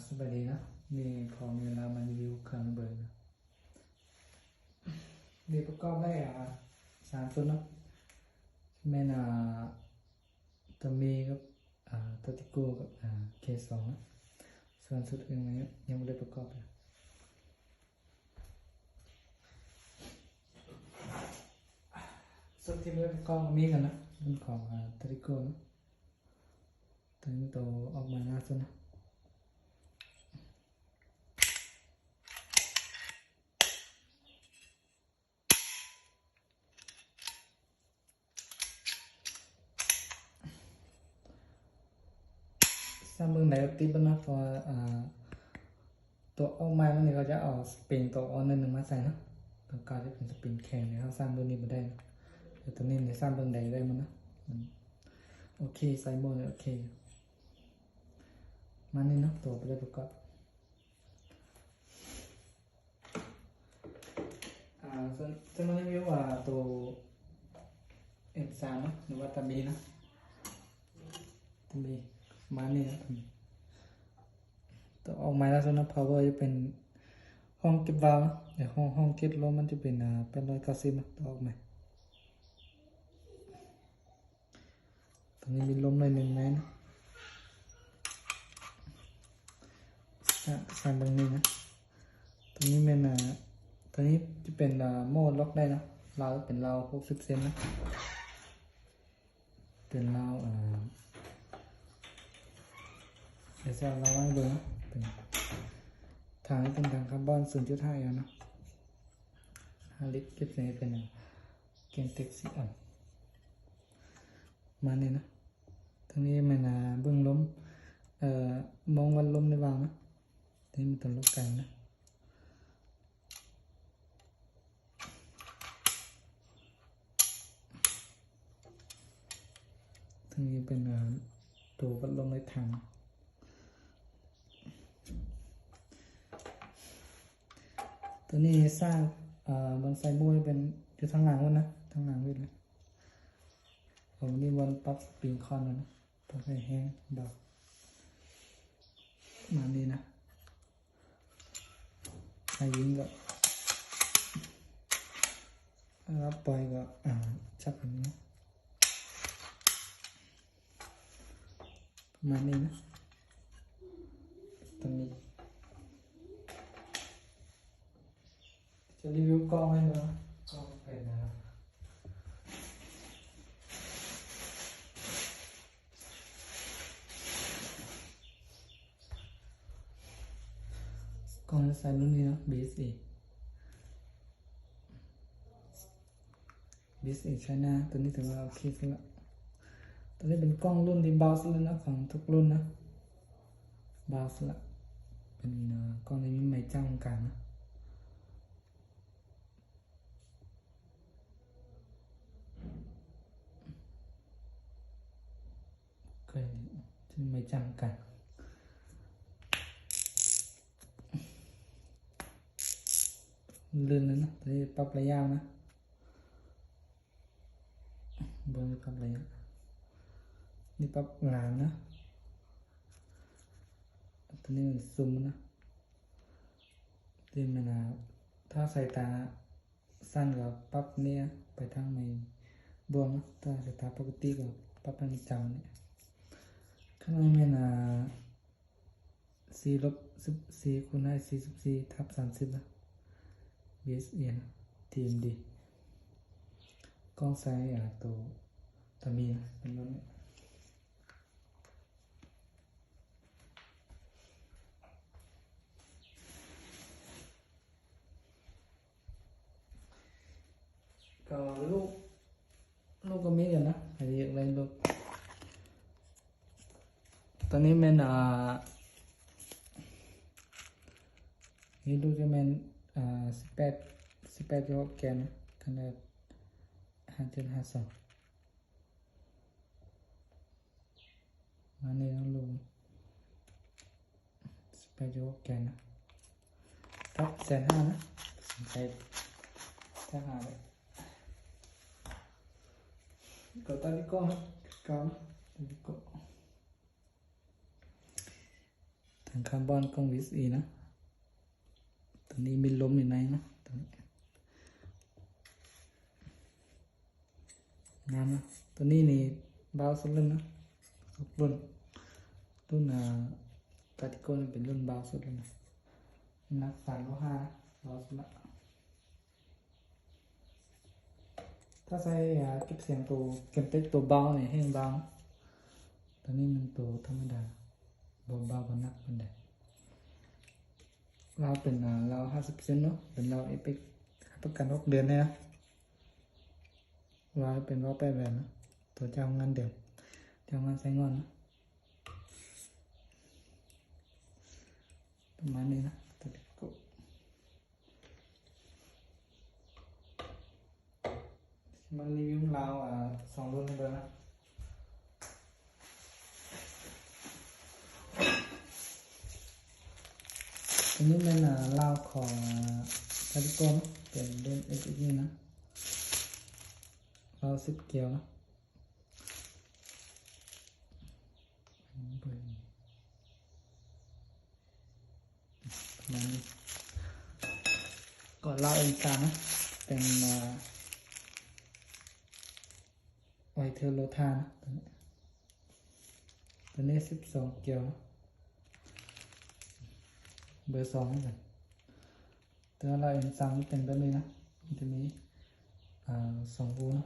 ສະບາຍດີເນາະ, ມື້ນີ້ຂໍມີເວລາມາຣີວິວເຄື່ອງເບິ່ງເນາະ. ເລກປະກອບໄດ້ ອ່າ ສາມຊຸດເນາະ, ແມ່ນ ອ່າ ໂຕມີກັບ ອ່າ ໂຕຕິໂກ ກັບ ອ່າ ເຄສອງເນາະ. ສ່ວນຊຸດອື່ນຍັງ ຍັງບໍ່ໄດ້ປະກອບເລີຍ. ຊຸດທີ່ບໍ່ໄດ້ປະກອບມີກັນນະ ເປັນຂອງ ອ່າ ໂຕຕິໂກເນາະ. ໂຕນີ້ໂຕອອກໃໝ່ລ່າສຸດນະ. ຊ້ຳເບິ່ງໄດ້ກໍຕິດເບິ່ງເນາະ ເພາະວ່າ ອ່າ ຕົວອອກໃໝ່ມັນນີ້ ເຂົາຈະເອົາສະປຣິງຕົວອ່ອນໜ້ອຍໜຶ່ງມາໃສ່ເນາະ, ຕົວເກົ່າຈະເປັນສະປຣິງແຂງ ເຮົາຊ້ຳເບິ່ງນີ້ບໍ່ໄດ້ເນາະ. ແຕ່ຕົວນີ້ນີ້ຊ້ຳເບິ່ງໄດ້ ໄດ້ໝົດເນາະ. ອືມ ໂອເຄ ໃສ່ໝົດ ໂອເຄ ປະມານນີ້ເນາະ ຕົວບໍ່ໄດ້ປະກອບ. ອ່າ ສ່ວນ ສ່ວນມາຣີວິວ ອ່າ ໂຕເອັມສາມເນາະ ຫຼືວ່າຕາເບເນາະ, ຕາເບປະມານນີ້ເນາະ. ໂຕອອກໃໝ່ລ່າສຸດເນາະ ພາວເວີຈະເປັນຫ້ອງເກັບວາວເນາະ, ແຕ່ຫ້ອງ ຫ້ອງເກັບລົມມັນຈະເປັນ ອ່າ ແປດຮ້ອຍເກົ້າສິບເນາະ ໂຕອອກໃໝ່. ຕົວນີ້ມີລົມໜ້ອຍໜຶ່ງໃນນະ, ສະ ສະເບິ່ງນີ້ນະ. ຕົວນີ້ແມ່ນ ອ່າ ຕົວນີ້ຈະເປັນ ອ່າ ໂໝດລັອກໄດ້ນະ, ລາວເປັນລາວຫົກສິບເຊັນນະ, ເປັນລາວ ອ່າ ດຽວຊິເອົາລາວມາໃຫ້ເບິ່ງນະ. ເປັນຖັງ ເປັນຖັງຄາບອນ ສູນຈຸດຫ້າແອລນະ, ຫ້າລິດ ເກັບໃສ່ເປັນ ອ່າ ເກນເຕັກສີ່ອັນ ປະມານນີ້ນະ. ທາງນີ້ແມ່ນ ອ່າ ເບິ່ງລົມ ເອີ ມອງວັດລົມໃນວາວນະ. ນີ້ມັນຕົວລັອກໄກນະ. ທາງນີ້ເປັນ ອ່າ ໂຕວັດລົມໃນຖັງ. ຕົວນີ້ສ້າງ ອ່າ ບ່ອນໃສ່ໂມ່ເປັນຢູ່ທາງຫຼັງພຸ້ນນະ, ທາງຫຼັງເພິ່ນນະ. ໂອ້ ນີ້ບ່ອນປັບສະປຣິງຄອນນະ, ປັບໃຫ້ແຮງເບົາ ປະມານນີ້ນະ. ໃຫ້ຍິງກໍ ເອີ ປ່ອຍກໍ ອ່າ ຈັບແບບນີ້ນະ. ປະມານນີ້ນະ. ຕົວນີ້ຈະຣີວິວກ້ອງໃຫ້ເບິ່ງເນາະ, ກ້ອງເປັນ ກ້ອງຈະໃຊ້ລຸ້ນນີ້ເນາະ ບີເອສເອ ບີເອສເອ ໄຊນາ. ຕົວນີ້ຖືວ່າໂອເຄສຸດລະ. ຕົວນີ້ເປັນກ້ອງລຸ້ນທີ່ເບົາສຸດແລ້ວເນາະ ຂອງທຸກລຸ້ນນະ, ເບົາສຸດລະ. ເປັນກ້ອງທີ່ມີໄມ້ຈ້ຳກາງນະ. ເຄີຍເຫັນໄມ້ຈ້ຳກາງ ລື່ນແລ້ວນະ. ຕົວນີ້ປັບໄລຍະນະ, ເບິ່ງປັບໄລຍະ. ນີ້ປັບງາມນະ. ຕົວນີ້ມັນຊູມນະ. ທີ່ແມ່ນ ອ່າ ຖ້າສາຍຕາສັ້ນກໍປັບນີ້ໄປທາງໄມ້ບວງເນາະ, ຖ້າສາຍຕາປົກກະຕິກໍປັບທາງນີ້ຈຳນີ້. ຂ້າງໃນແມ່ນ ອ່າ ສີ່ລົບສິບສີ່ ຄູນໃຫ້ສີ່ສິບສີ່ທັບສາມສິບນະ, ບີເອສເອນ ທີເອັມດີ. ກ້ອງໃຊ້ ອ່າ ໂຕ ຕາມີນະ ເປັນລຸ້ນນີ້. ກໍລູກ ລູກກໍມີຢູ່ນະ ໃຜຢາກໄດ້ລູກ. ຕົວນີ້ແມ່ນ ອ່າ ນີ້ລູກຈະແມ່ນ ອ່າ ສິບແປດ ສິບແປດຈຸດຫົກແກນນະ, ຂະໜາດຫ້າຈຸດຫ້າສອງ. ມານີ້ເນາະ ລຸງ ສິບແປດຈຸດຫົກແກນນະ, ປັບແສນຫ້ານະ, ສົນໃຈທັກຫາໄດ້. ກໍຕາລິໂກະນະ ຄືເກົ່ານະ ຕາລິໂກະ. ຕົວ ຄາບອນຂອງ ວີເອສອີ ນະ. ຕົວນີ້ມີລົມຢູ່ໃນເນາະ ຕົວນີ້ ງາມເນາະ. ຕົວນີ້ນີ້ເບົາສຸດເລີຍເນາະ ທຸກລຸ້ນ. ລຸ້ນ ອ່າ ກາຕິໂກນີ້ເປັນລຸ້ນເບົາສຸດເລີຍເນາະ ນ້ຳໜັກສາມໂລຫ້າ ເບົາສຸດລະ. ຖ້າໃສ່ ອ່າ ເກັບສຽງໂຕ ເກັບເຕັກໂຕເບົານີ້ແຮງເບົາ. ຕົວນີ້ມັນໂຕທຳມະດາ ບໍ່ເບົາບໍ່ໜັກປານໃດ. ລາວເປັນ ອ່າ ລາວຫ້າສິບເຊັນເນາະ ເປັນລາວເອເປັກ ຮັບປະກັນຫົກເດືອນແນ່ນະ. ລາວເປັນລາວແປດແຫວນເນາະ ໂຕຈ້າງງານເດີມ ຈ້າງງານໃຊ້ງອນເນາະ ປະມານນີ້ນະ. ມາຣີວິວລາວ ອ່າ ສອງລຸ້ນໃຫ້ເບິ່ງນະ. ອັນນີ້ແມ່ນ ອ່າ ລາວຂອງ ກາຕິໂກນະ ເປັນເດນເອັກອີນະ ລາວສິບແກ້ວນະ. ປະມານນີ້ ກໍລາວເອັນສາມນະ ເປັນ ອ່າ ໄວເທີໂລທານະ. ຕົວນີ້ສິບສອງແກ້ວ ເບີສອງຄືກັນ. ແຕ່ວ່າລາວເອັນສາມມັນເປັນແບບນີ້ນະ ມັນຈະມີ ອ່າ ສອງຮູນະ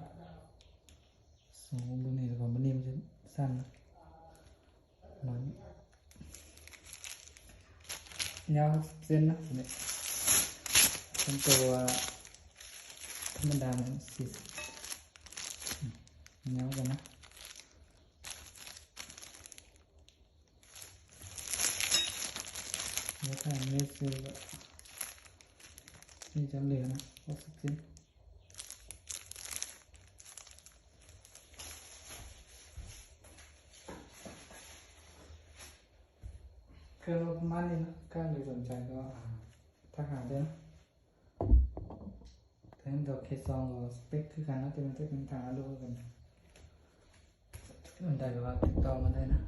ສອງຮູບາງນີ້ ແລ້ວກໍບາງນີ້ມັນຈະສັ້ນນະ ປະມານນີ້. ຍາວຫົກສິບເຊັນນະ ຕົວນີ້. ສ່ວນຕົວທຳມະດາມັນສີ່ສິບ ຍາວກວ່ານະ. ແລ້ວຖ້າເມເຊີ ນີ້ຈະເຫຼືອນະ ຫົກສິບເຊັນ. ເຄື່ອງປະມານນີ້ນະ ຖ້າໃຜສົນໃຈກໍ ອ່າ ທັກຫາເດີນະ. ແຕ່ດອກເຄສອງກໍສະເປັກຄືກັນນະ ແຕ່ມັນຈະເປັນທາງອາໂລຄືກັນ. ສົນໃຈກໍຕິດຕໍ່ມາໄດ້ນະ.